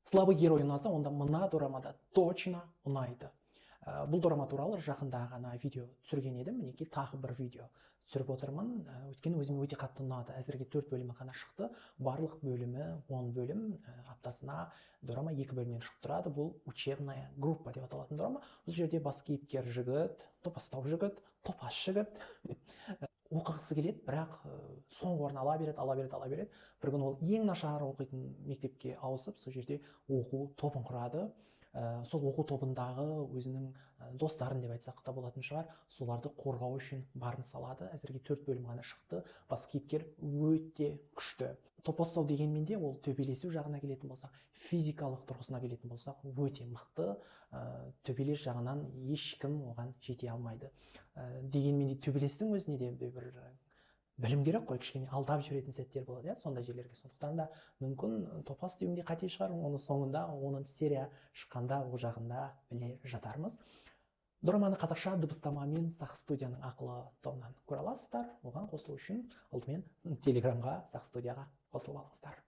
Слабый герой ұнаса, онда мына дорама да точно ұнайды. Бұл дорама туралы жақында ғана видео түсірген едім, мінекей, тағы бір видео түсіріп отырмын. Өйткені өзіме өте қатты ұнады. Әзірге төрт бөлімі ғана шықты, барлық бөлімі 10 бөлім. Аптасына дорама екі бөлімнен шығып тұрады. Бұл «Учебная группа» деп аталатын дорама. Бұл жерде бас кейіпкер жігіт, топастау жігіт, топас жігіт, оқығысы келеді, бірақ соңғы орын ала береді, ала береді, ала береді. Бір күні ол ең нашар оқитын мектепке ауысып, сол жерде оқу тобын құрады. Сол оқу тобындағы өзінің достарын деп айтсақ та болатын шығар, соларды қорғау үшін барын салады. Әзірге төрт бөлім ғана шықты. Бас кейіпкер өте күшті, топастау дегенмен де, ол төбелесу жағына келетін болсақ, физикалық тұрғысына келетін болсақ, өте мықты. Төбелес жағынан ешкім оған жете алмайды. Дегенмен де төбелестің өзіне де бір білім керек қой, кішкене алдап жіберетін сәттер болады, иә, сондай жерлерге. Сондықтан да мүмкін топас деуім де қате шығар, оны соңында, 10-серия шыққанда, ол жағында біле жатармыз. Дораманы қазақша дыбыстамамен Сақ студияның ақылы тобынан көре аласыздар. Оған қосылу үшін алдымен Телеграмға, Сақ студияға қосылып алыңыздар.